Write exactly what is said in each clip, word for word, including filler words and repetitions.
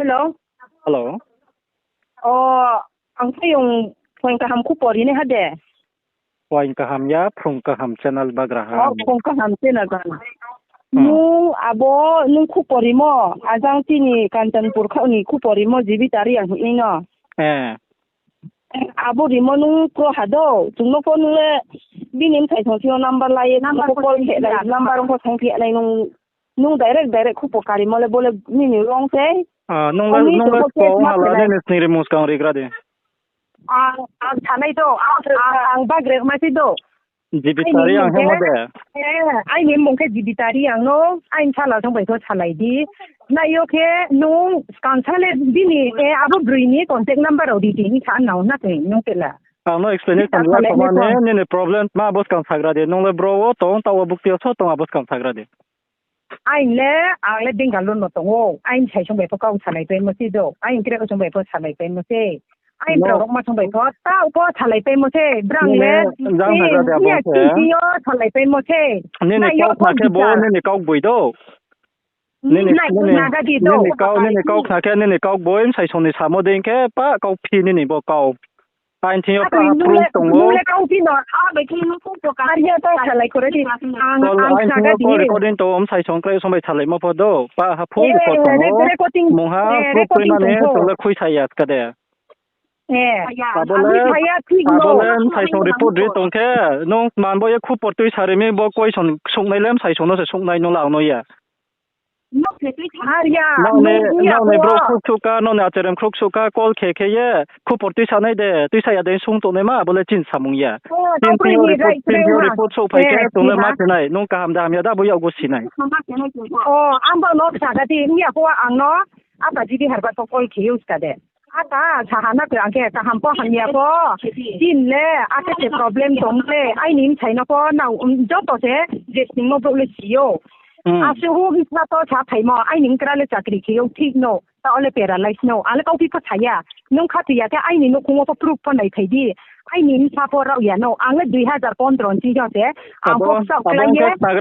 Hello. Hello. O, ang tei yung phoing kaham khupor ri nai ha de. Phoing kaham ya, phrung kaham channel bagraha. O, phrung kaham channel bagraha. Hmm. Nung abo, nung khupor rimo, ajang tini Kanchanpur khaoh ni khupor rimo, G B Tari ang hing no. Eh. Abo rimo nung kro ha do, chung no pho nung le bini mthai thong sing yo number lai ye, number pho call khe nai, number pho thang khe nai nung, nung direct, direct khupor karimo le bo le nini wrong sei. Ah, nung le, nung le pho khe pho hala nini sning ri muskang ri gra de. Ang, ang sanai do, ang, ang, ang bagre ma sei do. G B Tari ang hemo de. Eh, aini mmung khe G B Tari ang no, aini sala song bai pho salai di. Nai yo khe nung skang sa le bini, eh, abo broi ni contact number rao di di, ni sa nao na tei nung tela. Ang no explanation la khoma ni, nini problem ma abo skang sagra de. Nung le bro wo tong, taoh wo bukti yo so tong abo skang sagra de. Aini le, ang le Bangalore no tong ou. Aini saisong bai pho kau salai paimo sei do. Aini kre song bai pho salai paimo sei. Aini brao rao ma song bai pho, taoh pho salai paimo sei. Brang le, jang nagra de abo se. Yo salai paimo sei. Nini kau khna khe bo, nini kau boi do. Nini, nini kau khna khe, nini kau boi, msai song ni samo dei khe, pa kau phi nini bo kau. Aini thing yo pa ha proof tong ou. Nung le kau phi no, a bai khe nung kau pho ka. Ar ya ta salai kore di. Ang, ang aini thing yo call recording tong ou, msai song krai song bai salaimo pho do. Pa ha phone record tong ou. Mungha proof krimani tong le khuisa ya ka de. Abo le, abo le msai song report ri tong khe, nung man bo ye khupor tuisa ri mi bo question sungnai le msai song no se sungnai nung le ang no ya. Nrao ni brouh khrouh suh ka, nrao ni acherem khrouh suh ka, call khe khe ye, khupor tuisa nai de, tuisa ya de sung tongnaima, abo le chini samung ya. Chini thing yo report, chini thing yo report souhphai khe, chung le ma khe nai, nung kaham da hamya da, abo yakgu si nai. O, ang bo no sa kha di, miya pho ang no, apa G D Harbar pho call khe use ka de. Ata, saha na khe, ang khe kaham pho hamya pho. Chini le, akhe se problem tong le, aini bsai no pho, nrao, um, joto se, je sningmo brouh le si ou. Asuh hu bsa to sa phaimo, aini bkra le chakri khe ou, thik no, taoh le paralyze no, ang le kauphi pho sa ya. Nung khathoi ya khe, aini nouhkhong wo pho proof pho naiphai di. Aini bsa pho rao ya no, ang le dui hazar pondro ni sing yo se, ang pho kchaoh klái ye, bsa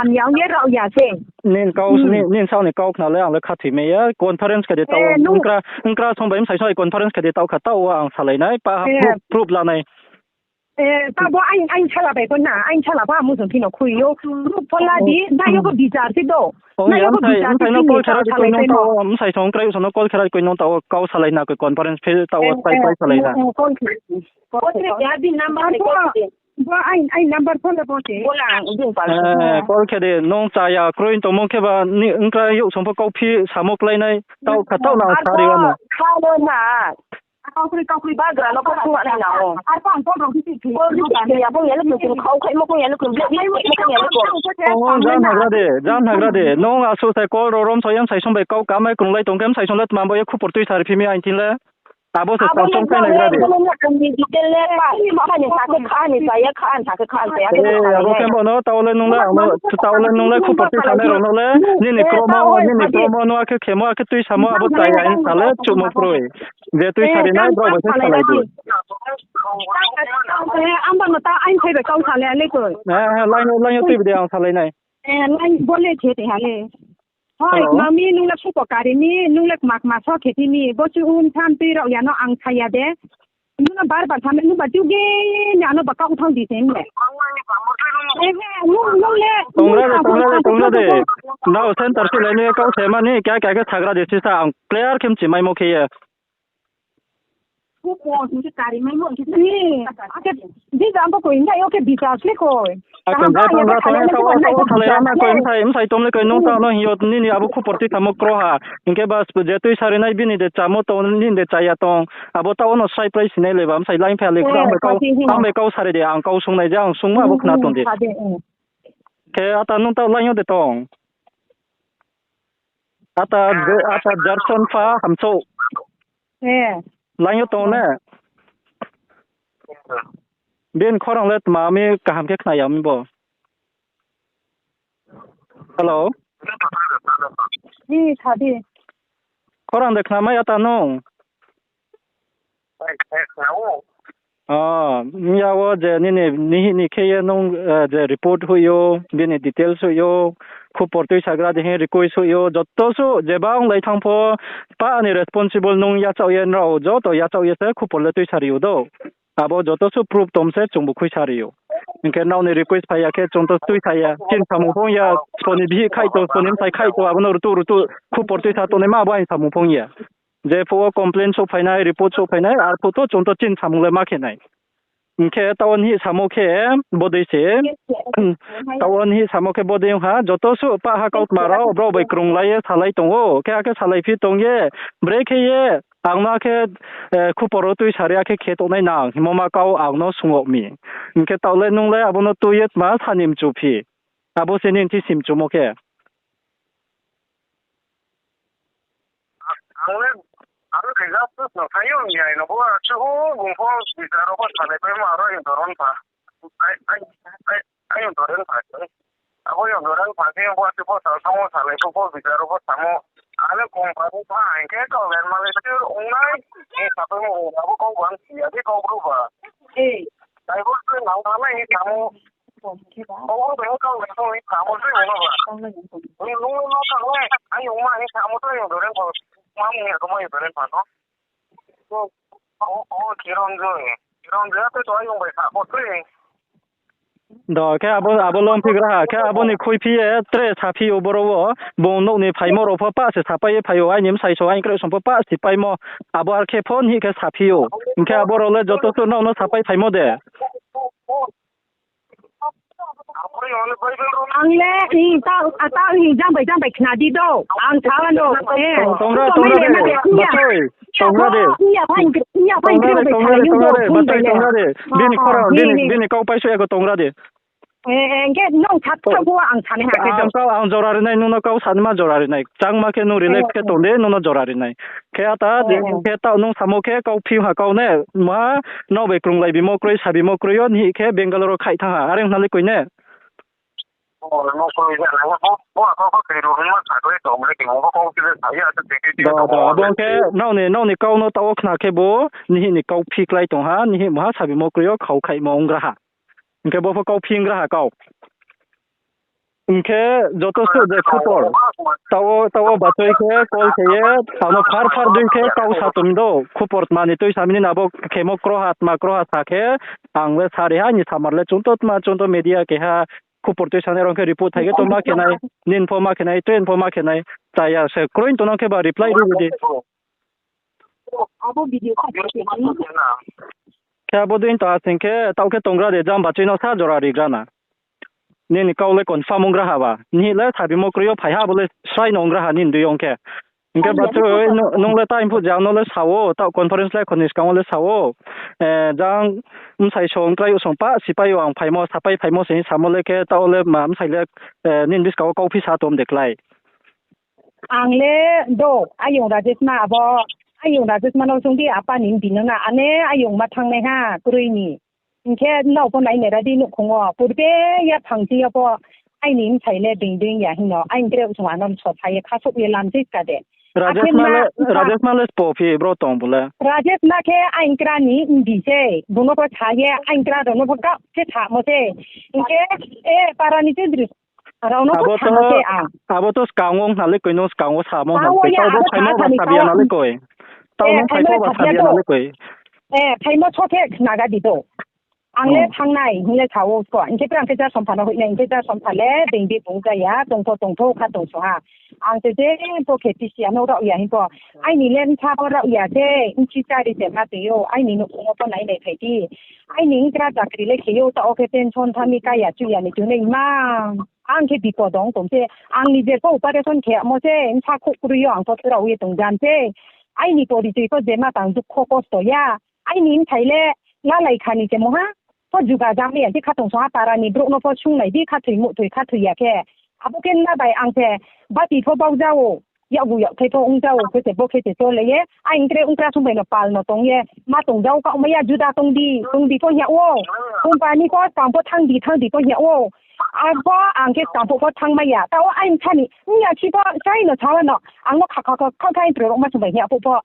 hamya ong ye rao ya se. Nini kau, nini, nini saoh ni kau khna le ang le khathoi mai ya, conference khe de taoh, bkra, bkra song bai bsai song bai conference khe de taoh kha taoh wo ang salai nai, pa ha proof, proof la nai. Tabo aini sala bai pho na, aini sala pho amo song phino khui ou, proof pho la di, nai yo pho bichar se do. Nai yo pho bichar se, bsai no call khe ra di, koi nung taoh, bsai song krai song no call khe ra di, koi nung taoh wo kau salai na, koi conference phe taoh wo sai pai salai na. Bo aini number pho le bo se. Call khe di, nung chaya kroi tongmo khe ba, bkra youh song pho kauphi samo klái nai, taoh kha taoh nang sari wo no. Kha no na. Kau kroi, kau kroi bagra no pho sung nai na o. Ar pho ang pho rao khe si. Kau kroi ya pho ya le kroi, kau khaimo pho ya le kroi, black, black, black pho ya le kroi. O, jang nagra de, jang nagra de. Nung asuh sai call ro rom so ya bsai song bai kau kamai krunglai tong khe bsai song le tma bo ye khupor tuisa ri phi mi aini thing le. Abo se abo tang le song khe nai gra de. Abo le ang ni detail le pa, pa ni sa khe kha, ni sa ya kha, ni sa khe kha, ni sa ya khe kha. Abo khe bo no, taoh le nung le, ang no, taoh le nung le khupor tuisa nai rao no le, nini kromo, nini kromo no akhe khemo, akhe tuisamo, abo chaya hing sa le chumo kroi. Je tuisa ri nai, brao bai khe salai di. Ang ba no ta aini phai bai kau salai le kroi. Line yo, line yo tui bi de ang salai nai. Line bo le khe te ha le. Hoi, mami, nung le supo kari mi, nung le kma kma so khe ti mi, bo chu un tham tui rao ya no ang sa ya de. Nung no bar bar tham, nung ba chu ge ni ano ba kau thang di se le. Nung, nung le, tongra de, tongra de, tongra de. Nrao center se lai ni kau se mani, kya kya khe sagra de sisa, ang clear khe mchi maimo khe ye. Akhe, di jang bo koi, nai yo khe bichar se koi. Akhe, kaham jai ba thang ra, thang ra, tao, tao, salai ra na koi, msai, msai tom le koi, nung tao no hing yo, nini abo khupor tui samo kro ha. Hing khe ba, je tui sari nai bini de chamo tong, nini de chaya tong. Abo tao no sai prai sinai le ba, msai line phai le, ang bai kau, ang bai kau sari de, ang kau sung nai je, ang sungmo abo khna tong de. Khe ata nung tao line yo de tong. Ata, ata Jarson pha hamsouh. Line yo tong ne? Bini khorang le tma mi kaham khe khna ya mi bo. Hello? Khorang de khna mai ya ta nung? Miya wo je nini, nihih ni khe ye nung, je report hoih yo, bini details hoih yo, khupor tuisagra di hing request hoih ou, joto suh jeba onglai thanng pho, pah ni responsible nung yachaoh ye, nrao joto yachaoh ye se khupor le tuisa ri ou do. Abo joto suh proof tong se chungbu khuisa ri ou. Hing khe nrao ni request phai ya khe chung to tuisa ya, chini samung phung ya, sbo ni bihih khaih tong, sbo ni bsai khaih tong, abo no rutuh rutuh khupor tuisa tongnaima abo aini samung phung ya. Jephuh wo complaint souhphai nai, report souhphai nai, arphuh to chung to chini samung le ma khe nai. Hing khe taoh wo nihih samo khe bodei se, taoh wo nihih samo khe bodei ong ha, joto suh pah ha kautma rao, brao bai krunglai ye salai tong ou, khe akhe salaiphi tong ye, brekhe ye, ang no akhe, khupor wo tuisa ri akhe khe tongnai nang hingmo ma kau ang no sung ou mi. Hing khe taoh le nung le abo no tui ye tma sa ni mchu phi. Abo se nini thing si mchumo khe. Ang le, ang le khe just no sai yo ni ai no bo, chu bung pho bichar rao pho salai pai ma aro yung doron pha. Ai, ai, ai, ai yung doron pha. Abo yung doron pha khe bo chu pho sal samo salai pho pho bichar rao pho samo. Ang le company pha hing khe kau len ma le chu ong nai. Ni sapai mo abo kau bang si ya di kau bru ba. Divorce le nang thanng nai ni samo. Abo bai kau le tong ni samo tui mo no ba. Nung no thanng le, ang yung ma ni samo tui yung doren pha. Ma mung ya kau ma yung doren pha no. O, o, Kiron Joy. Kiron Joy, tui to ayong bai sa, o, tui. Do, khe abo, abo lom phigra ha, khe abo ni khuiphi ye, tre saphi ou boro wo, bung nouh ni phaimo rao pho pah se sapai ye phai ou, aini bsai so, aini kroi song pho pah si paimo, abo ar khe pho nihih khe saphi ou. Hing khe abo rao le joto suh nrao no sapai phaimo de. Ang le, i, tao, a, tao, i, jang bai, jang bai khna di do. Ang sa ano, eh. Tongra, tongra de, bachoi, tongra de. Tongra de, tongra de, tongra de, bachoi, tongra de. Bini khorang, bini, bini kau paiso ya kho tongra de. Eh, eh, hing khe nung sa, tao bo ang sa nai ha khe do. Ang kau, ang jora ri nai, nung no kau sa nima jora ri nai. Changma khe nung relax khe tong de, nung no jora ri nai. Khe ata, khe tao nung samo khe kau phi ha kau ne, ma, nrao bai krunglai bimo kroi, sa bimo kroi yo, nihih khe Bangalore wo khaih thanng ha, are ong na le koi ne? Do, do, abo khe nrao ni, nrao ni kau no tao khna khe bo, nihih ni kau phi klái tong ha, nihih maha sa bimo kroi yo khau khaihmo ong gra ha. Hing khe bo pho kau phi ong gra ha kau. Hing khe joto suh je khupor. Tao, tao bachoi khe call khe ye, ang no phar phar dei khe kau sa tong do. Khupor tma ni tui sa mi ni abo khemo kroha tma kroha sa khe, ang le sa ri ha, ni samar le chung to tma, chung to media keha khupor tui sanai rao khe report thai khe to ma khe nai, nini pho ma khe nai, train pho ma khe nai, chaya se kroi tong no khe ba reply ri di. Khe abo dei to asing khe, taoh khe tong gra de, jang bachoi no sa jora ri gra na. Nini kau le confirm ong gra ha ba. Nihih le sa bimo kroi yo phai ha, abo le srai no ong gra ha nini dei ong khe. Hing khe bachoi, nung le time phuh je ang no le sa ou, taoh conference le khoni skang wo le sa ou. Jang bsai song, krai song pah sipai yo ang phaimo, sapai phaimo se hing samo le khe, taoh le ma bsai le, nini buskang wo kau phi sa tom de klái. Ang le do, ayong Rajesh ma abo, ayong Rajesh ma no sung di apa ni bini na, ane ayong ma thanngnaiha, kroi ni. Hing khe nrao pho nainai ra di nouhkhong wo, purbe yaphang ching yo pho, aini bsai le ding ding ya hing no, aini tre sung ano mso phai ye khasouh ye lam se ska de. Rajesh ma le sbo phi bro tong bo le? Rajesh ma khe aini kra ni mbi se, bung no pho sa ye, aini kra rao no pho kau khe samo se. Hing khe, e, para ni chudri Rao no pho sa se ang. Abo to skang wo hna le koi, nung skang wo samo hna le koi. Tao bo phaimo ba sabi ya na le koi. Tao nung phaimo ba sabi ya na le koi. E, phaimo so khe khnaga di do. Ang le thanngnai hing le sa ou sko. Hing khe brang khe jar sompha no hoih nai, hing khe jar sompha le being di bung ja ya, tong pho tong thou kha tong so ha. Ang se je pho khe tisi ya no raoh ya hing pho. Aini le bsa pho raoh ya se, bchi chari se ma tong ou, aini nouhkhong wo pho nainai phai di. Aini hingkra chakri le khe ou, taoh wo khe pension thanng mi kaya chu ya ni chung nai ma. Ang khe bipod ong tong se, ang ni je pho operation khe yamo se, bsa khouh kroi yo ang pho thrao ye tong jan se. Aini porichoi pho je ma tang dukho kosto ya. Aini bsai le lalai kha ni se mungha pho juga jang ya se kha tong song ha para ni brouh no pho sunglai di khathoi muhthoi khathoi ya khe. Abo khe na bai ang se bati pho bauja ou. Yakgu yakthai pho ongja ou, khe se bo khe se cholai ye, aini tre ongkra sung bai no pal no tong ye, ma tong ja ou, kaohmai ya juda tong di, tong di pho hing yag ou. Company pho skang pho thanng di, thanng di pho hing yag ou. Abo ang khe skang pho pho thanngmai ya. Taoh wo aini bsa ni, ong ya si pho, sai no sa wa no, ang no kha kha kha kha kha intro rao ma sung bai hing yag pho pho.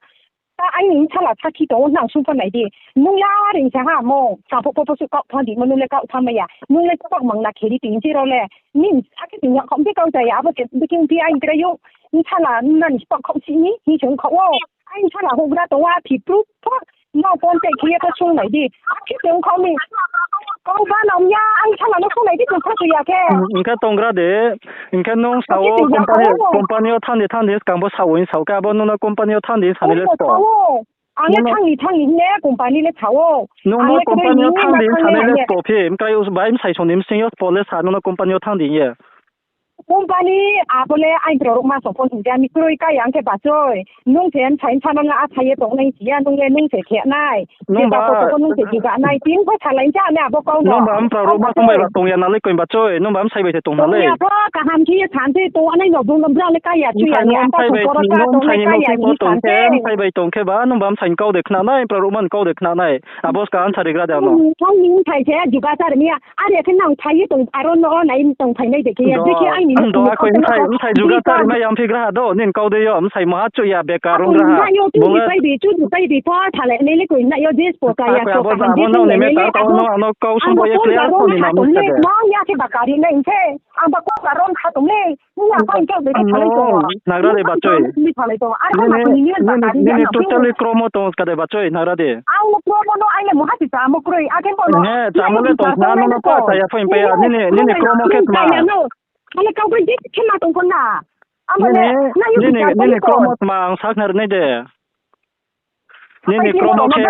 Ta aini bsala sakhi tong ou, nang sung pho nai di. Nung ya ring sa ha mo, sa pho pho pho su kau thanng di mo, nung le kau thanng mai ya. Nung le kau mang na kheri ting si rao le. Ni akhe ting ya khom de kau jaya, abo se bikhe pi aini krai ou. Bsala nani kau khau si ni, hi se ong khau ou. Aini bsala houhgra tong ou, aphi pru pho. No phone tei khe ye pho sung nai di. Akhe se ong khau mi. Kau ba nang ya, aini bsala no sung nai di, tong kha su ya khe. Hing khe tong gra de, hing khe nung sa ou, company, company yo thanng di, thanng di, skang bo sa ou, hing sa ou khe, abo nung no company yo thanng di, sa ni le spo. Ang le thanng ni, thanng ni hing le company le sa ou. Nung no company yo thanng di, sa ni le spo phi, mkrai ou bai bsai song ni bsing yo spo le sa, nung no company yo thanng di hing ye. Company, abo le aini brao rao ma song phone hing ja mi kroi kai ang khe bachoi. Nung se bsai bsa no la a sa ye tongnai si ya, nung le nung se khe nai. Nung ba, nung se juga nai, tin pho salai ja ne abo kau no. Nung ba mprao rao ma song bai ba tong ya na le koi bachoi, nung ba bsai bai se tong na le. Tong ya pho, kaham khe ye san se tong anai no bung no brao le kai ya, chu ya ni, bsai bai, nung bsai ni nouhsing pho tong khe, bsai bai tong khe ba, nung ba bsai ni kau de khna nai, mprao rao ma ni kau de khna nai. Abo ska answer ri gra de ano. Aini bsai se juga chari mi ya. Are khe nang phai ye tong, aro no nai tong phai nai de khe ye, de khe aini no tong akoi bsai, bsai juga chari mai ya phi gra ha do, nini kau de yo, bsai maha chu ya bekar rung gra ha. Bung le pai di, chu di pai di, pho salai nai le koi na yo, je spo ka ya, spo ka ham je abo no ni me ta kau no ano kau sung bo ye clear kho ni na mi sa de. Nang ya khe ba kari nai hing khe, ang ba kau ka ron kha tong le. Nagra de bachoi. Nini totally kromo tong ska de bachoi, nagra de. Ang no kromo no, aini muha si chamo kroi. He, chamo le tong khna, no no pa chaya phai pai ya, nini, nini kromo khe tma. Ale kau bai je khe ma tong pho na. Nini, nini kromo tma, ang sakhnari nai de. Nini kromo khe,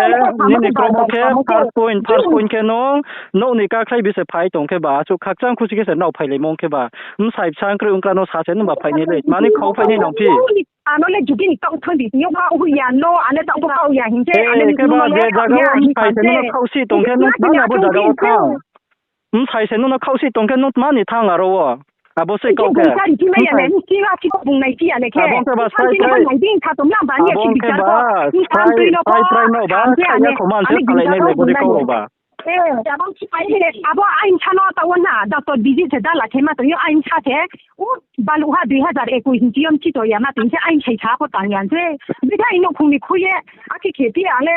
nini kromo khe, first point, first point khe nung, nouh ni kakhlai bi se phai tong khe ba, asuh khakchang khusi khe se nrao phailaimo ong khe ba, bsai bsa kroi ongkra no sa se nung ba phai nai le, mani khau phai nai nang phi. Ano le jugi ni tong thang di, yo ha hui ya no, ano tong pho kau ya hing se, ano khe ba je jaga wo bsai se nung no khaohsi tong khe nung tma ni abo jaga wo thanng. Bsai se nung no khaohsi tong khe nung tma ni thanng aro wo. Abo se kau khe. Abo ong khe ba, abo ong khe ba, srai, srai no ba, khaih ya khoma se salai nai le, bodi kau rao ba. Abo aini sa no taoh wo na, doctor visit se dala khe ma tong yo, aini sa se, o baluh ha dui hazar ekui hing chi yo mchi to ya ma tong se, aini sai sa pho tang ya se. Bikha aini nouhkhong ni khui ye, akhe khe phi ya le,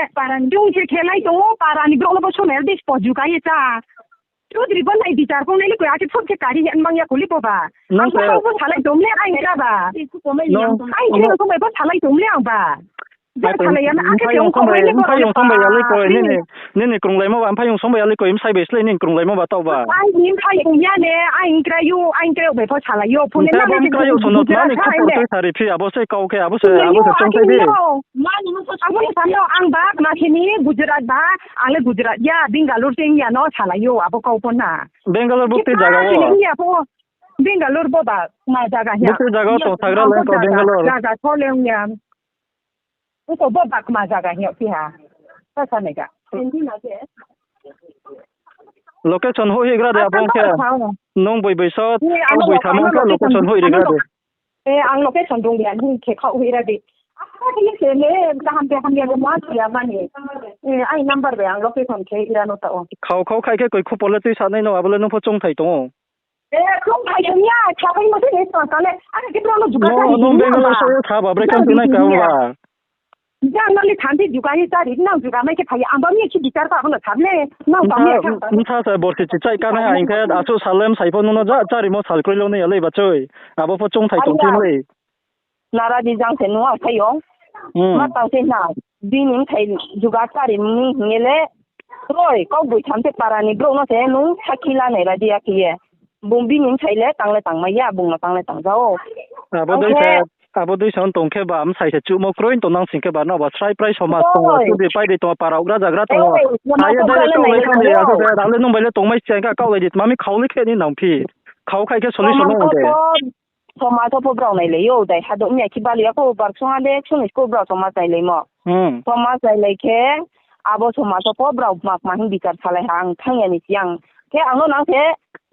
chung se khe lai tong ou, para ni brouh no bo sonai di spo juga ye cha. Chaudhary bo nai bichar kong nai le koi, akhe phone khe kari hing mang ya kuli bo ba. Ang bo salai tong le, aini kra ba. Aini kra bo salai tong le ang ba. Mphai yong song bai ya le koi, nini krunglaimo ba, mphai yong song bai ya le koi, bsai bai slei nini krunglaimo ba taoh ba. Aini mphai yong ya le, aini krai yo, aini krai yo bai pho salai yo, phone le bo krai yo sono tma ni khupor tui sari phi, abo se kau khe, abo se, abo se chongthai di. Abo ni sa no ang ba, ma khe ni Gujarat ba, ang le Gujarat ya, Bangalore se ya no salai yo, abo kau pho na. Bangalore bukti jaga wo. Bangalore bo ba, ma jaga ya. Bukti jaga wo tong sagra le ko Bangalore. Jaga tho le ya. Ongko bo ba kma zaga hing yag phi ha. Sa sa nai ga. Location hoih hih gra de abo ong khe. Nung boi boi so, ang boi thamung khe location hoih ri gra de. E, ang location rung ya, nung khe khaoh hoih ra di. Apa khe se le, kaham de hamya le ma ya mani. E, ai number bai ang location khe ira no ta o. Khau khau khai khe koi khupor le tui sa nai no, abo le nung pho chongthai tong ou. E, khlum phai tong ya, saphai mo se ni tong kale, ang khe brao no juga chari nung Bangalore so sa ba, brekhe tong nai ka ba. Ja, nang le thanti juga ye chari, nang juga mai khe phai, ang ba mi khe bichar ka, ang no tham le, nang ba mi khe. Msa sa borsi chichai ka nai, ang khe asuh salem sai pho nung no ja chari mo sal kroi lo nai ya le bachoi. Abo pho chongthai tong thim le. Nara di jang se nung ang phai yong. Ma tang se na, bini mthai juga chari mi hing ye le, kroi, kau boi tham se para ni brouh no se nung sakhi la nai ra di ya khe ye. Bung bini mthai le tang le tang mai ya, bung no tang le tang ja ou. Abo dei se, abo dei se tong khe ba, msai se chuhmo kroi tong nang sing khe ba, nrao ba srai prai somaj tong ou, chudri pai dei tong ou, para ugra jagra tong ou. Hai ye dei le kau lai thanng di, asuh se, ra le nung bai le tongmai si ang khe kau lai di, tma mi khau le khe ni nang phi. Khau khai khe solution no de. Somaj wo pho brao nailai ou, dai hadouh mi ya khe bali ya kho, bar sung ha de, sung ni kho brao somaj nailaimo. Somaj nailai khe, abo somaj wo pho brao kma kma hing bichar salai ha, ang thanng ya ni si ang. Khe ang no nang se,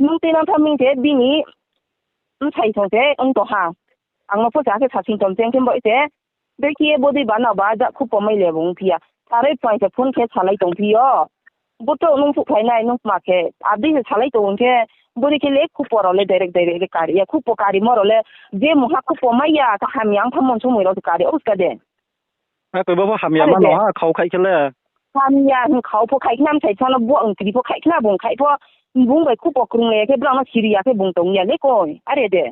nung tui nang tha ming se, bini, bsai song se, ong tong ha. Ang no pho sa khe sasing tong cheng khe bo se, Bekhe ye bodei ba nao ba ja khupo mai le bo ongphi ya. Saroi phuaing se phone khe salai tongphi yo. Butrouh nung phuh khlai nai nung tma khe. Abdei se salai tong ong khe, bodei khe le khupo rao le direct direct le kari ya. Khupo karimo rao le je mungha khupo mai ya, kaham ya ong thanngmo somoi rao se kari ou ska de. Akoi bo pho hamya mano ha, khau khaih khe le. Hamya hing khau pho khaih khna, msai sa no buak ong kri pho khaih khna, bung khaih pho, bung bai khupo krung le khe brao no siri ya khe bung tong ya le koi, are de.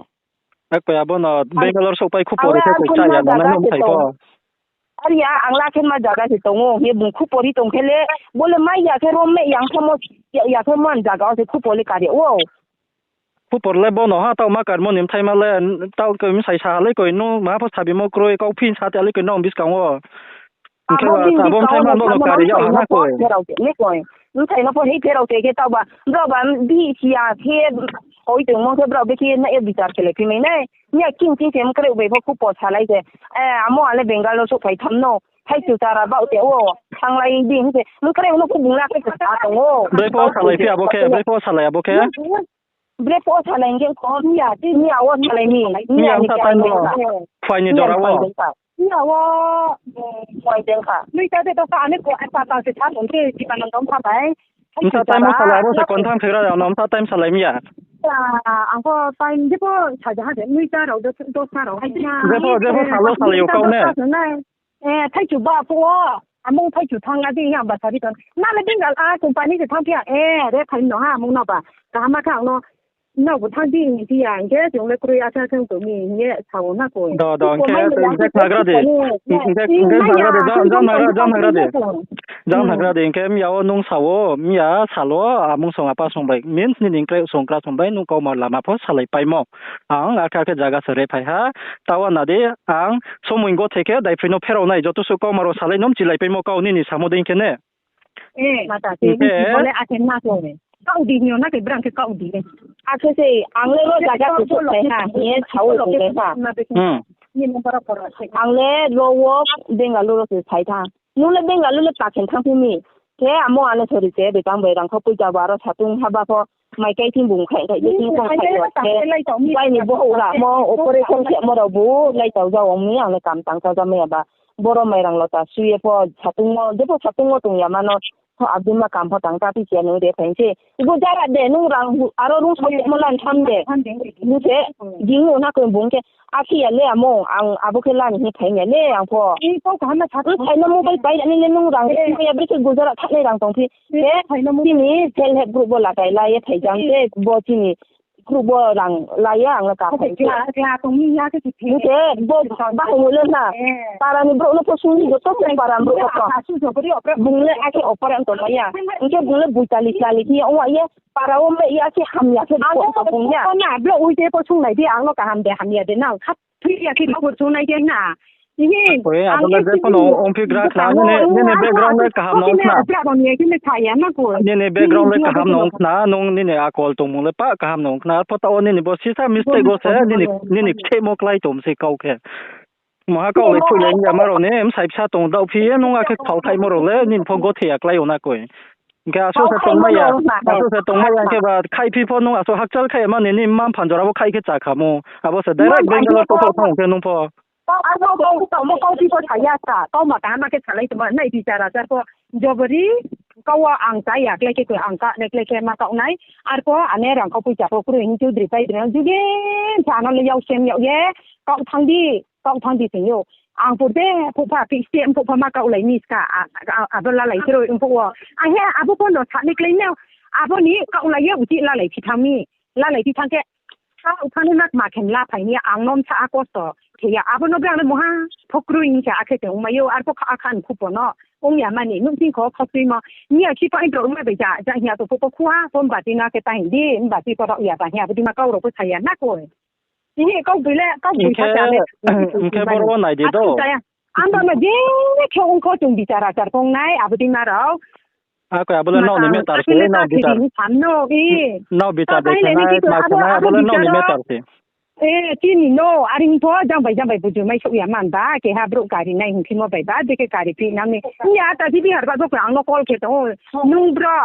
Akoi abo no Bangalore souhpai khupo ri khe koi chá ya nang nai no msai pho. Are ya, ang la khe ma zaga se tong ou, hing ye bung khupo ri tong khe le, bo le mai ya khe rom me yang thamo, ya khe man zaga wo se khupo le kar ya ou. Khupor le bo no ha, taoh ma karmo ni mthaima le, taoh koi msai sa ha le koi, nung maha pho sabimo kroi, kau phin sa te le koi nung buskang wo. Hing khe abo mthaima bo no kari yag ha na koi. Msai no pho hei pherao te khe taoh ba, brao ba bihih si ya khe, koi tongmo khe brao bekhe nai ye bichar khe le phi mai nai. Miya king king se mkreuh bai pho khupo salai se, amo ale Bengal no souhphai tham no, thaichu chara baoh te wo, thannglai di hing se, mkreuh no khe bung la khe sa tong ou. Bre pho salai phi abo khe, bre pho salai abo khe. Bre pho salai hing khe kho, miya, miya wo salai mi, miya ni khe. Phuai ni jora wo. Miya wo, phuai jeng kha. Nui ta de dosa ani ko, ata ta se sa tong khe, Jibananda ong kha bai. Msa time wo salai abo se confirm khe gra ya no, msa time salai miya. Ang pho time je pho sa ja ha de, nui ta rao, dosa rao. Je pho, je pho salo salai yo kau ne. Thaichu ba phuh wo, amung thaichu thanng a di hing ang ba sari tong. Na le Bengal a company se thanng phi ya, e, re phai no ha, amung no ba. Kaham ma khe ang no, nrao bu thanng di hing phi ya, hing khe chung le kroi asa khe tong mi hing ye sa ou na koi. Do, do, hing khe, hing khe khagra di. Hing khe, hing khe khagra di, jang, jang nagra, jang nagra di. Jang nagra di, hing khe miya wo nung sa ou, miya salo, amung song apa song bai, means nini kroi song kra song bai, nung kauma lama pho salai paimo. Ang akhe akhe zaga se re phai ha, tawa na di, ang somoi gothe khe daiphroi no pherao nai, joto suh kauma rao salai no mchilai paimo kau nini samo dei khe ne. Akhe se ang le ro zaga se souhphai ha, hing ye sa ou tong le ha. Ang le ro wo Bengaluru se phai tha. Nung le Bengaluru le ta khe thanngphi mi. Khe amo ano sori se, betang bai rangkho poicha bo aro satung haba pho, mai kai thing bung khai khai, je thing kong khai yo khe. Bai ni bohouh ramo, operation khemo rao bu, lai tau ja ong mi, ang le kam tang chá ja mai ya ba. Boro mairang lota sui ye pho, satung wo, je pho satung wo tong ya ma no, pho abdi ma kam pho tang chá phi si ya nung de phai se. Gujarat de, nung rang aro rung sao mo lan tham de. Bu se, ging no na koi bung khe, akhe ya le amo, ang abo khe lan hing phai ya le, ang pho. Phai no mobile pai ya ni le nung rang, ya bre khe Gujarat thanng nai rang tong phi. Chini self help group bo lakai la ye phai jang se, bo chini group bo rang la ye ang le ka phai se. Hing khe bo bahai no le na. Para ni brouh no pho sung ni joto se para ni brouh no pho. Bung le akhe operate tongmai ya. Hing khe bung le boitali tali khe ong ye para wo me ya khe hamya khe bung ya. Brouh ui je pho sunglai di, ang no kaham de hamya de nang. Thui ya khe report sunglai de na. Abo le je pho no ongphi gra khna, nini background le kaham no ong khna. Nini background le kaham no ong khna, nung nini akol tongmung le pah kaham no ong khna. Arpho taoh wo nini bo sisa mistake wo se, nini kthehmo klái tong se kau khe. Maha kau le phuh le ya ma rao ni, bsai bsa tong daohphi ye, nung akhe khau thaimo rao le, nini pho gothe ya klái ou na koi. Hing khe asuh se tongmai ya, asuh se tongmai ya hing khe ba khaihphi pho nung asuh hakchal khaih ma ni, nini mma mpha jora wo khaih khe chá kha mo. Abo se direct Bangalore to thanng khe nung pho. Abo kau, kau, kau phi pho sa ya sa, kau ma kaham ma khe salai tongma, nai bichar achar pho, jobori, kau wo ang chá ya, klái khe koi ang ka, ne klái khe ma kau nai, arpho ane rang kau poicha pho kroi hing choudri pai dri no, juge, sa no le yau sem yag ye, kau thanng di, kau thanng di sing yo. Ang pur de, phuh pha, phi ste, phuh pha ma kau lai mi ska, abo lalai kroi, phuh wo. Ahe, abo pho no sa ni klái no, abo ni kau lai ye, uchih lalai phi thanng mi, lalai phi thanng khe, Kau thanng ni ma kma khe la phai ni, ang no bsa a kosto khe ya, abo no brang le mungha pho kroi hing khe akhe se ongmai ou, arpho kha, akha ni khupo no ong ya mani, nouhsing kho khosimo, miya si pho aini rao ongmai bai ja, ja hing ya to pho khuha, pho mba ti no akhe ta hing di, mba ti pho rao ya ba hing ya, abo di ma kau rao pho sa ya na koi. Hing khe kau boi le, kau boi sa le. Hing khe boro wo nai di do. Ang no je khe ong kho chung bichar achar kong nai, abo di ma rao. Akoi abo le nrao ni matter se, nrao bichar. Nrao bichar de khe nai, ma khe nai, abo le nrao ni matter se. E, chini no, are hing pho, jang bai jang bai buju mai souh ya man ba, keha brouh kari nai hing khemo bai ba, je khe kari phi nang ni. Hing ya, ata jibi har ba, bo khe ang no call khe tong ou. Nung bro,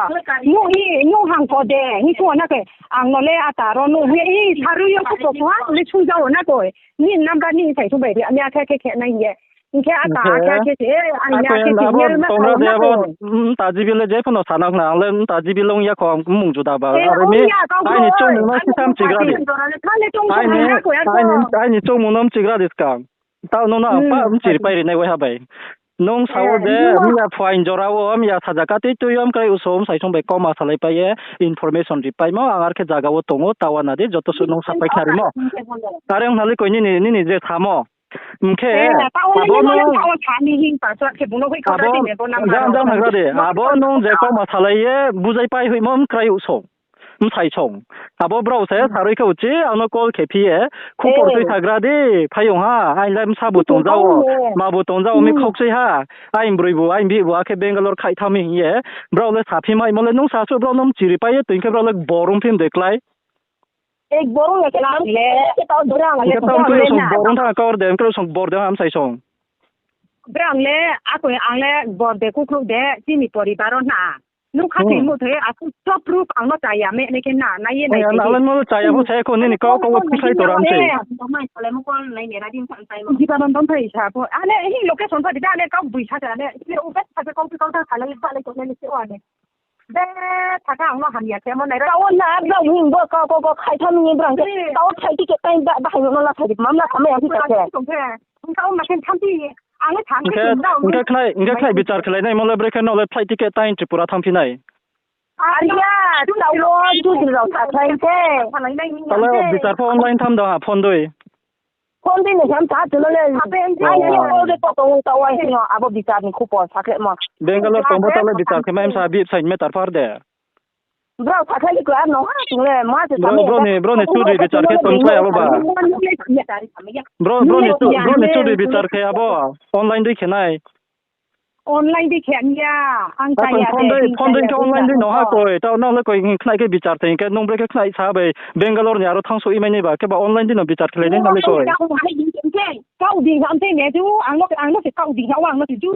nung hang ko de, hing pho na khe, ang no le ata ro nung hing ye, i, sarui yo khupo kho ha, le sung ja wo na koi. Ni number ni sai sung bai ri, ani akhe khe khe nai hing ye. Hing khe ata akhe akhe se, ang ya khe abo tongra de abo, mta jibi le je pho no sana khna, ang le mta jibi le ong ya kho, ang mung juda ba. Are mi, aini choungmung no sisa mchigra di. Aini choungmung no mchigra di skang. Taoh no no ang pa mchiri pai ri nai waiha bai. Nung sa wo de, miya phuaing jora wo, miya saja kati tui yo mkrai uso msai song bai kauma salaipai ye, information ripaimo, ang ar khe zaga wo tong ou, tawa na di, joto suh nung sapai khnarimo. Are ong nalai koi nini, nini je samo. Hing khe, abo nung, jang jang nagra de, abo nung je kauma salai ye, buzaipai hoihmo mkrai uso. Msai song. Abo brao se sarui khe uchih, ang no call khe phi ye, khupor tui sagra di, phaiyong ha, aini le bsa bu tongja wo, ma bu tongja wo, mi khauksei ha, aini broi bu, aini bihih bu, akhe Bangalore khaih thanng mi hing ye, brao le saphi maimo le, nung sa suh brao no mchiripai ye, tui khe brao le borong phi de klái. Hing khe tao mkrai song borong thanng kau de, mkrai song bor de ha msai song. Brao le, akoi ang le bor de kukhrouh de, chini poribar wo hna. Nung khathoi muthoi ye, aku chop proof ang no chaya me nai khe na, nai ye nai khe. Ang le no chaya pho sa ya kho, nini kau kau wo khuslai tora mse. Jiba non don thai sa pho. Ane hing location pho di da, ane kau bui sa sa, ane, le u bet sa khe kau pi kau tha khalai, ba lai tongnai ni se o ane. Be, thaka ang no hamya khe mo nai ra. Kau na, brao hing bo, kau, kau, kau, khai tham ni brao khe. Kau khai ti khe tai ba, ba hai no la khai di, mam la khamai ang ti khe. Kau ma khe tham ti. Ang le tham ti khe, hing khe khnai, hing khe khnai bichar khelai nai mo le, brekhe no le flight ticket tai Tripura thanngphi nai. Ariya, tau wo, tu di rao sa khlai khe. Tau le bichar pho online tham da ha, phone dei. Phone dei ni ham ta, tu no le. Ai, ni call de to, to, to, ai, no, abo bichar ni khupor sa khe mo. Bangalore tong bo tau le bichar khe mai msa bihih bsai ni matter phar de. Brao sakhlai khe klar no ha, chung le ma se brao ni, brao ni chudri bichar khe tongkhlai abo ba. Brao, brao ni chu, brao ni chudri bichar khe abo online dei khe nai. Online dei khe ya, ang ta ya phone dei, phone dei khe online dei no ha koi, tao no le koi khnai khe bichar thing khe, nung brekhe khnai sa bai, Bangalore ni aro thanngsouh i mai nai ba, khe ba online dei no bichar khe lai nai ha le koi. Kau di ham se ne chu, ang no, ang no se kau di ha, ang no se chu,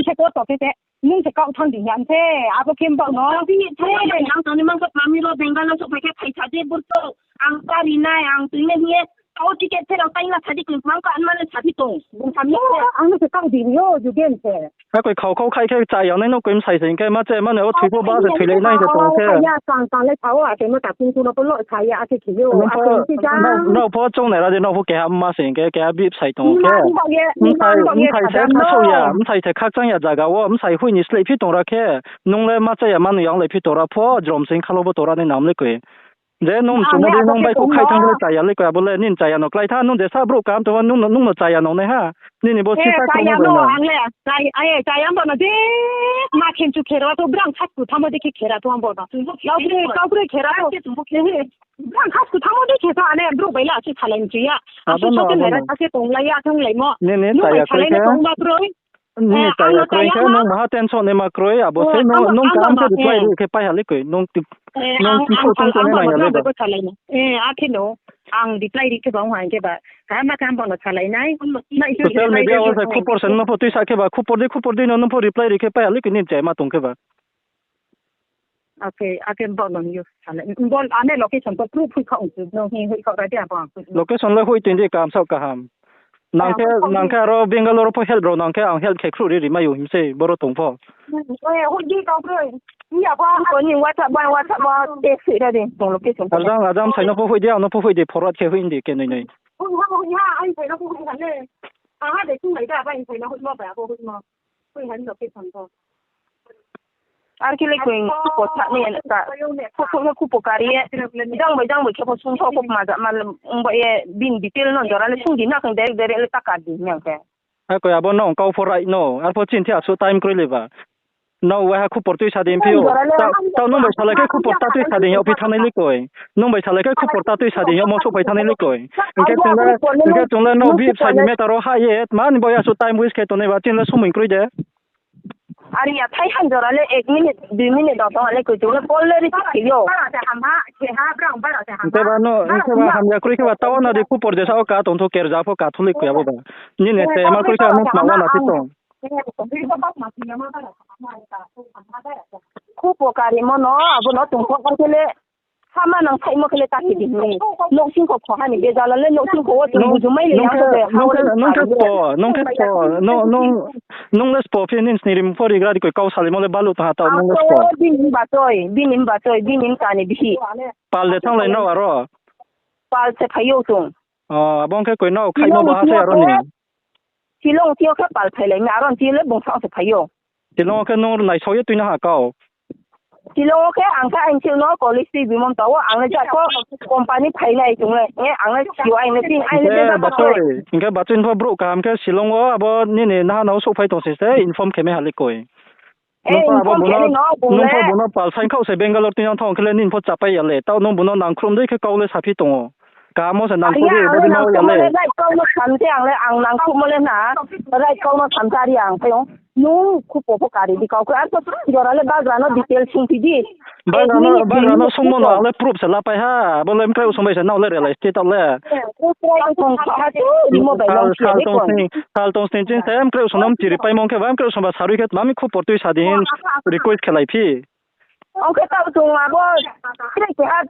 se ko to khe se. Nung se kau thanng di hing ya mse, abo khe mbaoh no. Ang tini thanng ya, ang tini mang khe pami ro Bengal wo souhphai khe phaisa de burto. Ang kari nai, ang tui nai hing ye, kau ticket pherao tai na sadi khe mang ka anma le sadi tong. Bung kami khe. Ang no se kau di hing yo, ju gen se. Akoi khau khau khai khe chaya nai no koi msai se hing khe ma che ma ne o thoi pho ba se thoi lai nai se tong khe. Ya, tang, tang le sao, ake no ta kung kung no pho lo saya, ake khe yo, ake khe ja. Nrao pho choung nai ra de, nrao pho keha mma se hing khe, keha bihih bsai tong khe. Mma bak ye, mma bak ye, msai se khasouh ya, msai se khakchang ya zaga wo, msai hoih ni sleiphi tong ra khe, nung le ma chaya ma nung ya onglai phi tong ra pho, jrom sing khalo bo tong ra nai nam le koi. Je nung mchungmo dei nung bai kho khai thanng le chaya le koi, abo le nini chaya no klái tha, nung je sa brouh kaham tongmo, nung no, nung no chaya no nai ha. Nini bo sisa chaya no, ang le, chaya, chaya bo no je, ma khenchu khera to, brang khasku thamo dei khe khera to ang bo no. Kau broi, kau broi khera to. Brang khasku thamo dei khe to ane brouh bai la se salai mchu ya. Abo no, abo no. Tonglai ya, tonglai mo. Nini chaya kroi khe. Nini chaya kroi khe, nung maha tension naima kroi, abo se nung kaham khe reply ri khe pai ha le koi. Nung ti, nung ti kho tong tong nai ya le ba. Akhe no, ang reply ri khe ba, ong ha khe ba. Kaham ma kaham bo no salai nai. Social media wo se khupor se nung pho tuisa khe ba, khupor dei, khupor dei no nung pho reply ri khe pai ha le koi nini chaya ma tong khe ba. Akhe, akhe bo no yo salai. Bo ane location to proof hoih kha ong, no hing hoih kha ra di abo ang. Location le hoih tong di kaham sao kaham. Nang khe, nang khe aro Bangalore pho help rao nang khe ang help khe khruh ri ri mai ou him se boro tong pho. Hoih di kau broi. Ni abo ang ko ni WhatsApp, WhatsApp wo text hoih ra di, tong location. Ajang, ajang sai no pho hoih di, ang no pho hoih di, forward khe hoih di, kenoi noi. Hoih ha, hoih ha, ang sai no pho hoih ha le. Ang ha de chung lai da, ba ang sai no hoih mo ba, abo hoih mo. Hoih ha ni location pho. Ar khe le koi khupor sa ni ka. Khupor khe khupor kari ye. Jang bai jang bai khe pho sung tho khupor ma ja ma ong bai ye bini detail no jora le sung di na khe direct direct le ta kar di hing khe. Akoi abo no kau pho right no. Arpho chini the asuh time kroi le ba. Nrao waiha khupor tui sa di phi ou. Tao nung bai salai khe khupor ta tui sa di yag phi thanng nai le koi. Nung bai salai khe khupor ta tui sa di yagmo souhphai thanng nai le koi. Hing khe chung le, hing khe chung le nrao bihih bsai ni matter wo hah ye, tma ni bo asuh time waste khe tongnai ba, chini le somoi kroi de. Are ya, thai han jora le ek minute, dui minute rao tong le koi chung le call le receive khe yo. Hing khe ba no, hing khe ba hamya kroi khe ba tao na di khupor je sao ka tong thou kerja pho ka thou le koi abo ba. Nini chaya ma kroi khe nung tma wa na phi tong. Khupor karimo no, abo no tong thou khe le, sama nang saimo khe le ta khe di hing. Nouhsing kho khoha ni bejal le nouhsing kho wo chung bujumai le nung khe, nung khe spo, nung khe spo, nung le spo phi nini sni rim pho rigra di koi kau salaimo le baluh tong ha tao nung le spo. Bini bachoi, bini bachoi, bini mta ni bihih. Pal de thannglai nrao aro? Pal se phai ou chung. Abo ong khe koi nrao khaihmo baha se aro ni. Shillong thing yo khe pal phailai mi, aro ni thing yo le bung saoh se phai ou. Shillong wo khe nung naisao ye tuina ha kau. Shillong wo khe ang khe aini thing no college tui bimom tao, ang le jat pho company phainai chung le, e, ang le sio aini thing, aini Hingkhe le jat pho bachoi, hingkhe bachoi ni pho brouh kaham khe Shillong wo abo nini naha no souhphai tong se se inform khe mai ha le koi. Eh, Nung pho abo inform khe buno, ni no, bung nung pho le. Buno pal saing khaoh se Bangalore tuinang thanng khe le nini pho chapai ya le. Taoh nung buno nangkhruh dei khe kau le saphi tong ou. Kaham wo se nangkhruh Aya, di, ang le body no ya nangkhruhmo le. Le right kau no samse, ang le ang nangkhruhmo le na. Right kau no samsa ri ang phai ou. Nung khupo pho kari di kau khe. Ar pho jora le bagra no detail sungphi di. Bagra no, Administration bagra no sungmo no ang le proof se lapai ha. Abo le mkreuh song bai se nrao le realize khe taoh le. Sal, sal tong sning, sal tong sning ching se mkreuh song no mchiri paimo khe ba mkreuh song ba sarui khe tma mi khupo tui sa di hin request khe lai phi. Ong khe taoh chung abo, tre keha,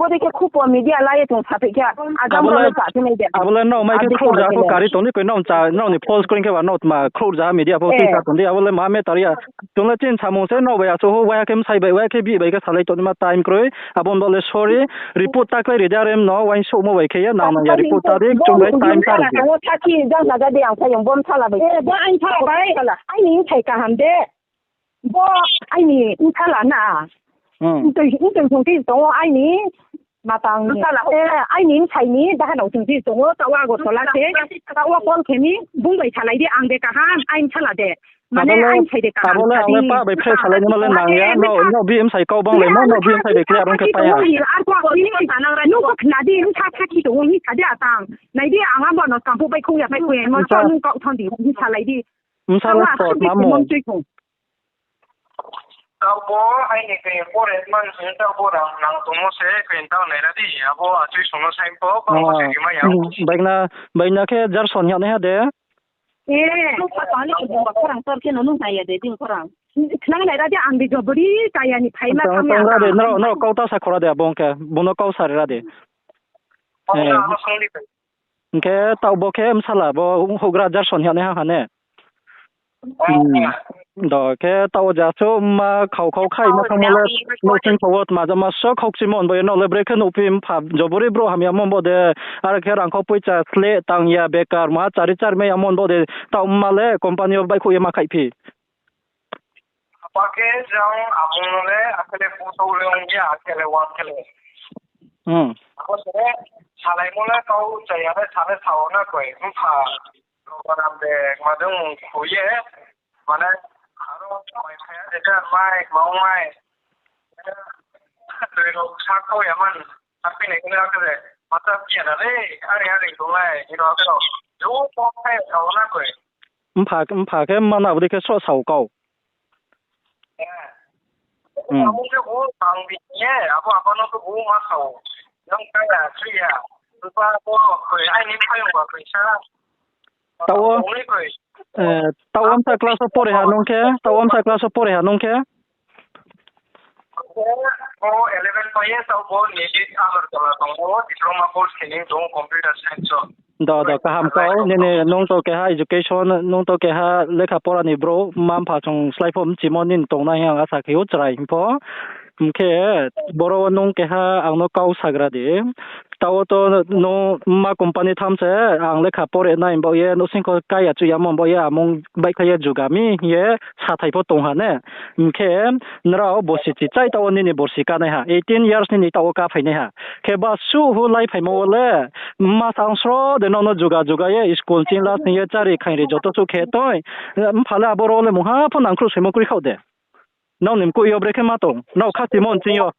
bodei khe khupo media la ye chung saphi khe, ajang Abo le, le saphi nai de. Abo le nrao mai khe Adi khrouh ja khe pho le. Kari tong di koi nrao cha, nrao ni false kring khe ba nrao tma khrouh ja media pho tui sa tong di, abo le ma matter ya. Chung le chini samung se nrao bai achouh ho, waiha khe bsai bai, waiha khe bihih bai khe salai tong di ma time kroi. Abo ni bo le sorry, report ta klái ri di are mno, uaingsouhmo bai khe ye nang nang ya report ta di, chung bai time ta ri di. Bo sakhi jang zaga de ang sayong bo msala bai. Eh, bo aini bsala bai. Aini bsai kaham de. Bo aini bsala na. Hmm. Ntoi, ntoi song ti tong ou aini matang ni. Bsala, eh, aini bsai ni bahanao song ti tong ou, taoh wo Agartala se, taoh wo call khe mi, bung bai salai di, ang de kaham, aini bsala de. Mane abo le, aini bsai de kaham abo le ang le pa bai phreh salai ni ma le nang ya, nrao, nrao bihih bsai kau bang le mo, nrao bihih bsai de clear ong khe pai ha. Ar ko ni ta nang ra, nung ko khna di, nung sa sakhi tong ou, ni sa di atang. Nai di, ang abo no kamphuh bai khong ya, bai khong ya, mo sa nung kau thon di, ni salai di. Bsala sport ma mo. Taoh bo aini khe forest man se, taoh bo rang nang tongmo se, khe taoh nai ra di, abo achoi song no saing pho, bang bo se rimai ya. Baina, baina khe Jarson hing yag nai ha de? Eh, pa pa ni bung ba khorang tor khe no nung nai ya de, bini khorang. Khnang nai ra di, ang de jobori kaya ni phaima tong ra de, nrao, nrao kau ta sa khora de, abo ong khe, bung no kau sa ri ra de. Eh. Hing khe taoh bo khe bsala bo houhgra Jarson hing yag nai ha ha ne? Do khe taoh wo ja chouh mma khau khau khaih ma thanngmo le nouhsing khau wo tma jama so khaukchimo bo ye nrao le brekhe nuhphi mpha jobori brouh hamya mo bo de, are khe rang khau poicha sleh tang ya bekar maha chari chari mai ya mo bo de, taoh mma le company wo baihkhouh ye ma khaihphi. Apa khe jang amung no le akhe le photo le ong ya, akhe le uang khe le. Abo se salaimo le kau chaya le sa le sao na koi, mpha. Robaram de madung mung khui ye, mane, aro mai phai ya de, mai, maung mai. Tui rao sa khau ya man, sa phi nai khe le, akhe le, mata phi ya na le, are are tonglai, iro akhe rao. Ju pho phai sao na koi. Mpha, mpha khe mma no abo dei khe sroh sao kau. Abo khe bo tang di ye, abo apa no khe bo ma sao. Nung kaya, kri ya. Npa bo koi, aini phayong ba koi sa. Taoh wo, taoh wo msa class wo pore ha nung khe, taoh wo msa class wo pore ha nung khe. Bo eleven pai ye, taoh bo nini Agartala tong ou, diploma course khe ni tong ou computer science o. Do, do, kaham kau, nini nung to keha education, nung to keha lekha pora ni brouh, mma mpha chung slái pho mchimo nini tongnai hing ang asa khe ou chrai hing pho. Hing khe, boro wo nung keha ang no kau sagra di. Taoh wo to nung mma company tham se, ang lekha pore nai himba ye, nouhsing kho kaya chuh yamo himba ye, amung baihkhlai ye juga mi hing ye, sathai pho tong ha ne. Hing khe, nrao borsi chichai taoh wo nini borsi kánaiha, eighteen years nini taoh wo káphainaiha. Khe ba suh hu láiphaimo wo le, mma sang sro de nrao no juga juga ye, school ching la sing ye, chári khaingri joto suh khe toi. Mpha le aboro le mungha pho nangkhruh soimo kroi khaoh de. Nrao ni mkoih yo brekhe ma tong, nrao khasimo nching yo.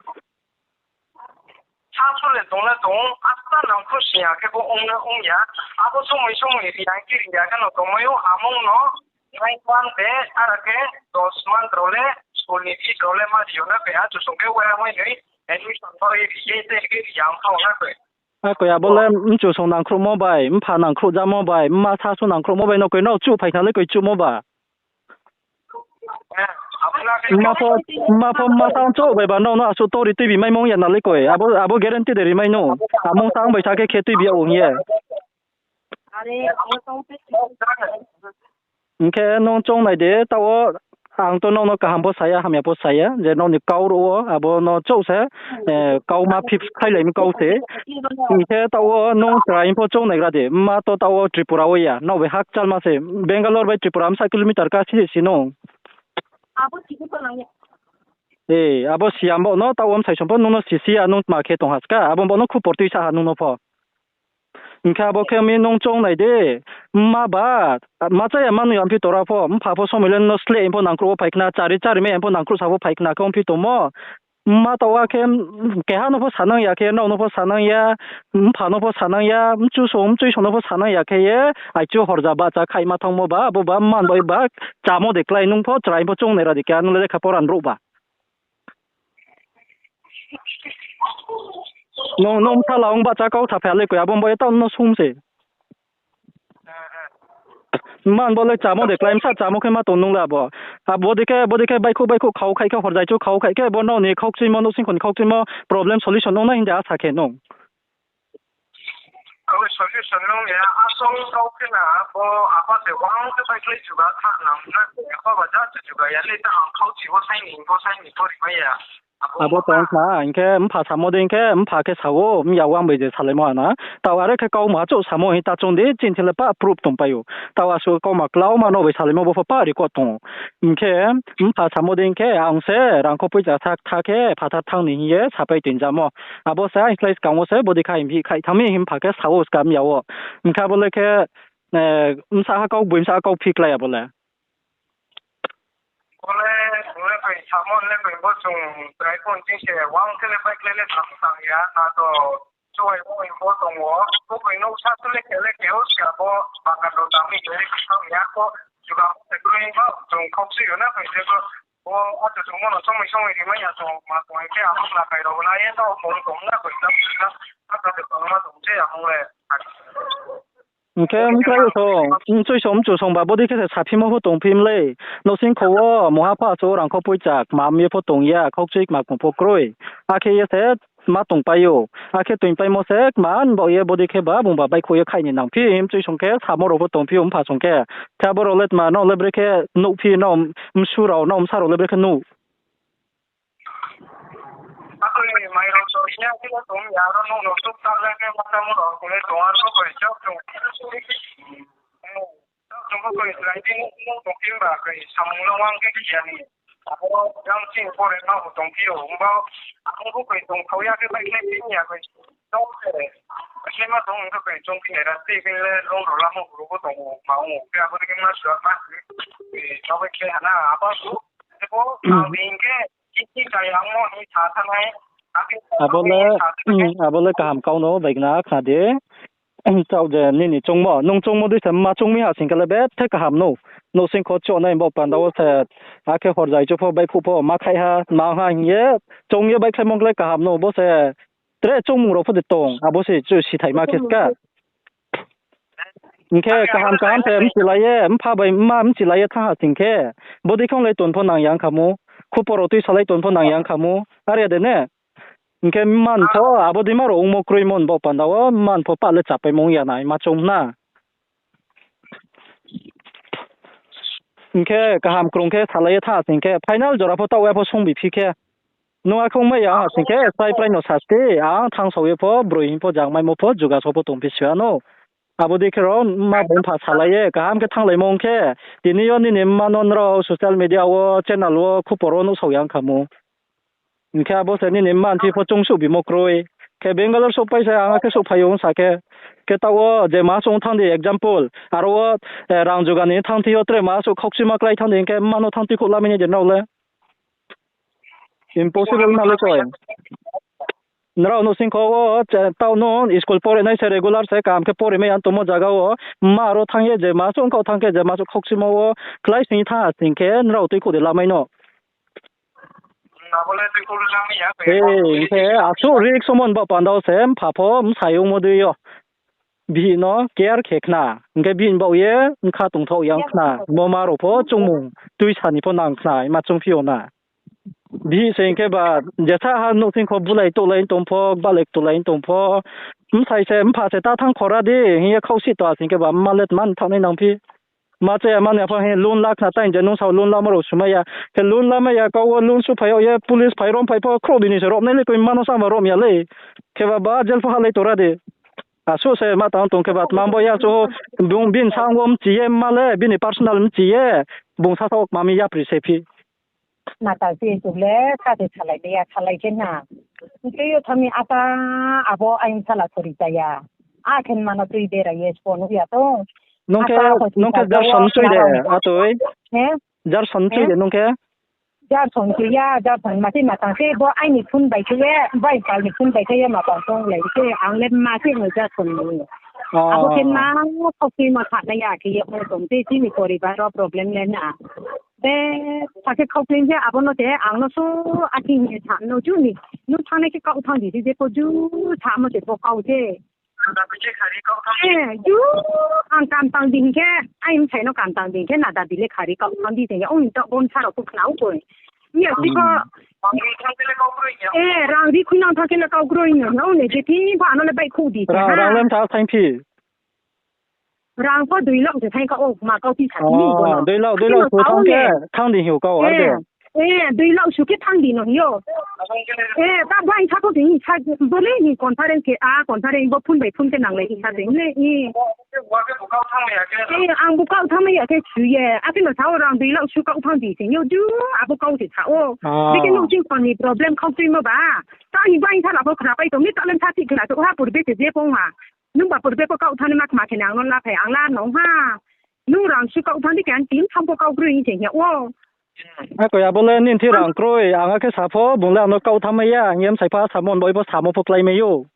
Sa su le tong le tong, asta nangkhruh sing ya khe bo ong le ong ya. Abo somoi somoi ri ya khe ri ya khe no tongmai ou, amung no nine month de, ara khe dos month rao le, school ni fees rao le ma ri yo na khe, achusong khe waiha mai noi, admission pho ri ye, tei khe ri ya ong kha o na khe. Akoi abo le mchusong nangkhruhmo bai, mpha nangkhruhjamo bai, mma sasu nangkhruhmo bai no koi nrao chuhphai khna le koi chuhmo ba. Mma pho, mma pho mma tang chouh bai ba nrao no asuh tori tuibi maimo ong ya na le koi. Abo, abo guarantee de rimai no. Amung tang bai sa khe khe tuibi yag ong ye. Hing khe nung choung nai de, taoh wo ang to nrao no kaham pho sa ya, hamya pho sa ya, je nrao ni kau rao wo abo no chouh se, eh, kau ma fix khailai mi kau se. Hing khe taoh wo nung chrai pho choung naigra di, mma to taoh wo Tripura wo ya, nrao bai hakchalma se, Bangalore bai Tripura bsa kilometer ka si si no. Eh, abo siya bo no taoh wo bsai song pho nung no sisi ya, nung tma khe tong ha ska, abo bo no khupor tuisa ha nung no pho. Hing khe abo khe mi nung choung nai di, mma ba, ma cha ya ma nung ya phi tora pho, mpha pho somoi le no sleh pho nangkruh wo phai khna, chari chari mai pho nangkruh sa pho phai khna khe ongphi tongmo. Mma taoh wa khe, keha no pho sanang ya khe, nrao no pho sanang ya, mpha no pho sanang ya, mchu song, mchui song no pho sanang ya khe ye, aichu horja bahcha khaima thanngmo ba, abo ba mma bai ba, chámo de klái nung pho, chrai pho choung nai ra di khe, nung le lekha pora ni brouh ba. Nung, nung bsala ong bahcha kau sa phai ya le koi, abo bo ye taoh no sung se. Mma bo le chámo de klái, bsa chámo khe ma tong nung le abo. Abo dei khe, bo dei khe baihkhouh baihkhouh khau khai khe, horjai chu khau khai khe, bo nrao ni khaukchuimo, nouhsingkho ni khaukchuimo problem solution ong nai hing de asa khe nung. Abo solution nung ya, asol kau khe na, abo apa se wang khe baikhlai juga thanng nang na, apa ba ja se juga ya le ta ang khauchi bo sai ni, bo sai ni pori mai ya. Abo tong kha, hing khe mpha samo dei hing khe mpha khe sa ou, mya wang bai je salaimo ha na. Taoh are khe kauma chouh samo hing ta choung di, chini thing le pah proof tongpai ou. Taoh asuh kauma klauma no bai salaimo bo pho pah record tong ou. Hing khe mpha samo dei hing khe ang se rangkho poicha sa ktha khe phathar thanng ni hing ye sapai toing jamo. Abo se ang slái skang wo se bodei kha hing bihih khaih thanng mi hing mpha khe sa ou skang mya wo. Hing khe abo le khe, bsa ha kau, boi bsa ha kau phi klái abo le. Bo le, bo le koi samo le koi bo chung try phone ching se wang khe le bike le le tham tang ya, na to chuai bo bo tong wo, bo koi nouh sa tu le khe le khe o sia bo baka do tang mi khe le khe tang ya ko, juga se kroi ba chung khok si yo na koi se bo, bo ata chung mo no somoi somoi ri mai ya chung ma koi khe ang na kai ro na ye no phone tong na koi na, na ka de tong ma tong se ang le. Hing khe mklái o song, mchui song, mchu song ba bodei khe se saphimo pho tongphi mlei. Nouhsingkho wo mungha pha so rangkho poicha kmam ye pho tong ya, khokchui kma kmung pho kroi. Akhe ye se ma tongpai ou. Akhe toingpaimo se kma ni baoh ye bodei khe ba bung ba baihkhouh ye khaih ni nangphi, mchui song khe samo rao pho tongphi ou, mpha song khe. Khe abo rao le tma, nrao le brekhe nuhphi, nrao msu rao, nrao bsa rao le brekhe nuh. Akhe mai rao so ya khe tong ya, aro nouh no tuk ta le khe ma tamo rao khe tong, aro koi chok chung. Chok chung khe koi slái di nouh tong phi ba koi samung no wang khe khe ya ni. Abo jang ching pore ma bo tong phi ou, himba abo bo koi tong thao ya khe bai khe phi ya koi. Chok khe, khe ma tong khe koi chung phi nai ra, ti khe le long rao lamo bru bo tong ou, ma ong ou, khe abo khe ma sua ma. Chok khe hana, abo su, abo, ang hing khe, Abo le, abo le kaham kau no bai khna, khna di. Taoh je nini choungmo, nung choungmo dei se ma choung mi ha sing khe le bethe kaham no. Nouhsingkho choh nai bo panda wo se, akhe horjai chu pho baihkhouh pho ma khaih ha, ma ha hing ye, choung ye baihkhlaimo le kaham no, bo se tre choungmung rao pho de tong, abo se chu sithaima khe ska. Hing khe kaham kaham se mchilai ye, mpha bai mma mchilai ye thanng ha sing khe, bodei khe onglai tong pho nang ya ong kha mo, khupor rao tuisalai tong pho nang ya ong kha mo, are ya de ne? Hing khe mma ni pho abo dei ma rao ongmo kroimo ni baoh panda wo, mma ni pho pah le chapaimo ong ya nai, ma choung na. Hing khe kaham krung khe salai ye thanng ha sing khe, final jora pho taoh ya pho sungbi phi khe. Nung akhe ongmai ya ha sing khe, slái prai no sasti, ang thanngsao ye pho, broi hing pho, jangmaimo pho, juga so pho tongphi si ya no. Abo dei khe rao mma bai mpha salai ye kaham khe thannglai mo ong khe, tini yo nini mma no nrao social media wo, channel wo, khupor wo nuhsao ya ong kha mo. Hing khe abo se nini mma ni pho choungsuh bimo kroi. Khe Bangalore souhpai se ang akhe souhphai ou sa khe. Khe taoh wo je ma souh thanng di example. Aro wo, rang juga ni thanng thi yo tre ma souh khokchima klái thanng di hing khe mma no thanng tuikhouh lamai nai de nrao le. Impossible na le koi. Nrao nouhsingkho wo, taoh no school pore nai se regular se kaham khe pore mai ya tongmo zaga wo. Mma aro thanng ye je ma souh ongkhaoh thanng khe je ma souh khokchima wo. Klái sing ye thanng ha sing khe nrao tuikhouh de lamai no. Hing khe asuh risk somo ni baoh panda wo se mpha pho bsai ongmo dei yo. Bihih no care khe khna. Hing khe bihih ni baoh ye bkha tongthaoh ya ong khna. Bo ma rao pho choungmung tuisa ni pho nang khna, ma choungphi yo na. Bihih se hing khe ba, jesa ha nouhsingkho bulai touhlai tong pho, gbalai touhlai tong pho. Bsai se, mpha se ta thanng khora di, hing ye khaohsih tong ha sing khe ba, mma le tma ni thanng nai nangphi. Ma chaya mani apha he loan la khna tai je nung sao loan lamo rao sumai ya. Khe loan lamai ya kau wo loan suhphai yag ye police phai romphai pho khrouh di ni se romnai le koi mano sa ba rom ya le. Khe ba ba jail pho halai tora de. Asuh se ma tang tong khe ba tma bo ya chu bung bini sang wo mchi ye ma le bini personal mchi ye bung sa sao kma mi yapri se phi. Ma ta se chung le sa se salai de ya, salai khe na. Tui yo thami ata abo aini sala sori chaya. A khe mano tui bera ye spo nuh ya to. Nung khe, ata hospital nung khe wo Jarson tui de, khna rao. Atoi. He? Jarson tui He? de nung khe? Jarson tui ya, Jarson ma tui ma tang se bo aini phone bai khe ye, bai pal ni phone bai khe ye ma pal tong lai se ang le ma se no Jarson ni. Oh. Abo khe ma khokti ma kha na ya khe ye mo tong te chini poribar ro problem le na. Te, sa khe khau khe je abo no te ang no so achi ni sa no ju ni. Nung thangnai khe kau thang di se je pho ju sa mo se bo kau se. Eh, ju ang kam tang di hing khe, ai msai no kam tang di hing khe, na da di le khari kau thang di se ya, ong ni to bon sa rao pho khna ou koi. Ni ya si kho. Eh, rang ri khui nang thang khe le kau kroi ni, no ne je thing pho ano le bai khou di se Rang, ha. rang lem tha saing phi. Rang pho dui lakh se thaing kha, o, ma kau ti sa ni bo no. Dui lakh, dui lakh su thang khe, thang di hiu kau, ar de. Eh, dui lakh su khe thang di no hiu. Eh, ta bai sa kho di, sa, bo le ni conference khe, a, conference bo phone bai phone khe nanglai sa de le, eh. Eh, ang bo kau thang mai ya khe su ye, a khe no sao rang dui lakh su kau thang di se hiu, ju, abo kau se sao. Bikhe no ching phone ni problem khau tui mo ba. Ta ni bai sa la pho khna pai tong ni, ta le sa ti khna to ha purbe se je phong ha. Nung ba purbe pho kau thang ni ma kma khe ni ang no la phai, ang la nong ha. Nung rang su kau thang di khe ang tin tham pho kau kroi hing se hing ya wo. Akoi abo le nini thi rang kroi, ang akhe sa pho, bung le ang no kau thang mai ya, ang ye msai pha samo, boi pho samo pho klái mai ou.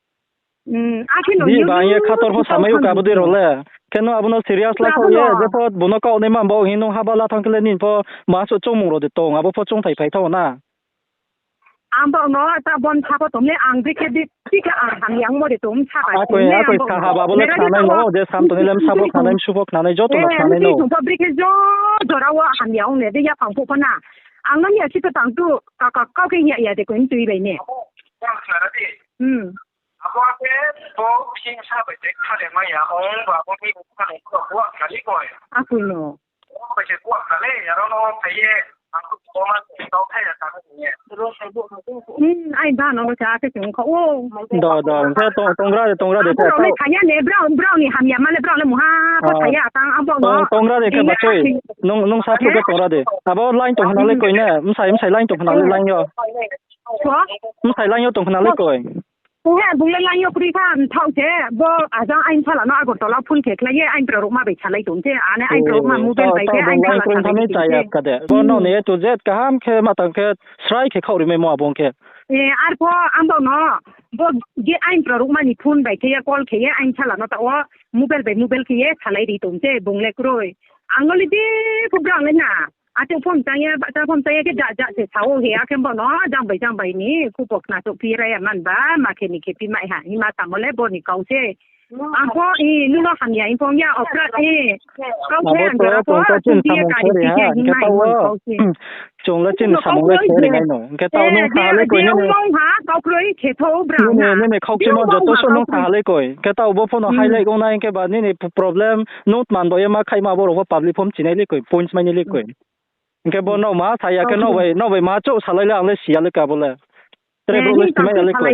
Di ba ang ye khator pho samai ou ka abo dei rao le. Khe no abo no serious la kho ye, je pho bung no kau nai ma bo hing nung haba la thang khe le nini pho ma suh choungmung rao de tong, abo pho choungthai phai tha na. Ang bo no ta bon sa pho tong le ang bikhe di, bikhe ang hamya ongmo de tong sa ba. Akoi, akoi sa ha ba bo le khnanai no, je sam tong ni le msa pho khnanai, msu pho khnanai, joto no khnanai no. Sung pho bikhe jo, jora wo hamya ong le de yaphang phuh pho na. Ang no ni ya si to tang tu, ka, ka, kau khe ya ya de koi mtui bai ne. Hmm. Abo khe bo phingsa bai de khale mai ya, ong ba bo ni khale kho bo khale koi. Akoi no. Bai se bo khale, aro no phai ye, ang kho bo ma kau thai ya ta ni ye. Hmm, ai ba no sa khe chung kho o. Do, do, hing khe tong, tongra de, tongra de, ang khe rao le tao. Thaya ne, brao, brao ni hamya ma le brao le mungha pho thaya tang, ang bo no. Tong, tongra de khe ba choi. Nung, nung sa phu khe tongra de. Abo line tong khna le koi ne, msai, msai line tong khna le line yo. Msai line yo tong khna le koi. He, bung le line yo kroi kha, mthao se, bo ajang aini sala no Agartala phone khe khlai ye, aini brao rao ma bai salai tong se, ane aini brao rao ma mobile bai khe aini sala salai tong se. Bo no ni A to Z kaham khe ma tang khe srai khe khaoh ri mai mo abo ong khe. Eh, arpho ang bo no, bo je aini brao rao ma ni phone bai khe ye call khe ye aini sala no taoh wo mobile bai mobile khe ye salai ri tong se, bung le kroi. Ang no le je phu brao le na. Ate phone chang ya, bahcha phone chang ya khe ja ja se sao he, akhe bo no jang bai jang bai ni khupo khna souhphi ra ya man ba, ma khe ni khe phi mai ha, hima tamo le bo ni kau se. Ang pho, i, nung no hamya, i phone ya, okra, i. Kau khe ang jora pho, chung phi ya kari phi khe, hima i kau se. Chung le chini samung le khe ri nai no. Hing khe tao nung sa ha le koi nini. Nini khaukchimo joto suh nung sa ha le koi. Hing khe tao bo phone no highlight ong nai, hing khe ba nini problem, nung tman bo ye ma khaima bo rao pho public pho mchi nai le koi, points mai nai le koi. Hing khe bo nrao ma sa ya khe nrao bai, nrao bai ma chouh salai le ang le si ya le ka bo le. Tre brouh le si mai ya le koi.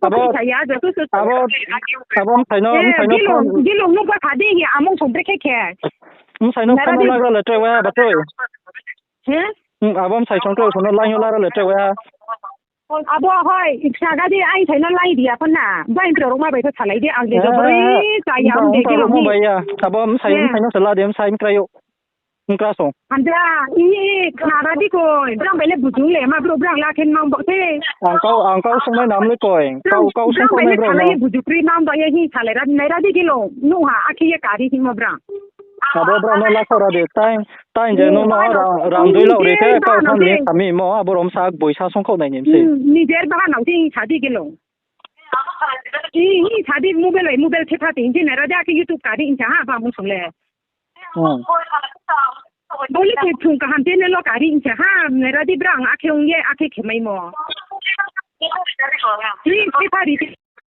Abo, abo msai no, msai no phone. Gilong, gilong nung pho sa di, amung song brekhe khe. Msai no phone no lagra le tre wa ha ba troi. Abo msai song troi, phone no line yo lagra le tre wa ha. Abo hoi, saga di, aini msai no line ri ya pho na. Bai brao rao ma bai pho salai di, ang de jobroi chaya, ang de jobroi bai ya. Abo msai, msai no sala di, msai mkra yo. Mkra song. Hamja, i, i, khna ra di koi. Brang bai le bujung le ma bro, brang la khe mang bo se. Ang kau, ang kau song nai nam le koi. Kau, kau song nai brang bai le buju pri mang bo ye hi salai ra, nai ra di gilong. Nung ha, akhe ye kari hingmo brang. Abo brao no la khaoh ra di, tai, tai je nung no rang, rang dui lakh ri khe kau thanng ni sami mo, abo rao msa boi sa song khaoh nai ni mse. Nijer baha nang se hi sa di gilong. Hi, hi sa di mobile bai mobile khe tha ti hing se nai ra di, akhe YouTube kari hing sa ha, ba mung song le. Bo le koi phung kaham channel wo kari hing sa ha, nai ra di brang akhe ong ye, akhe khe mai mo. Hi, khe pha ri.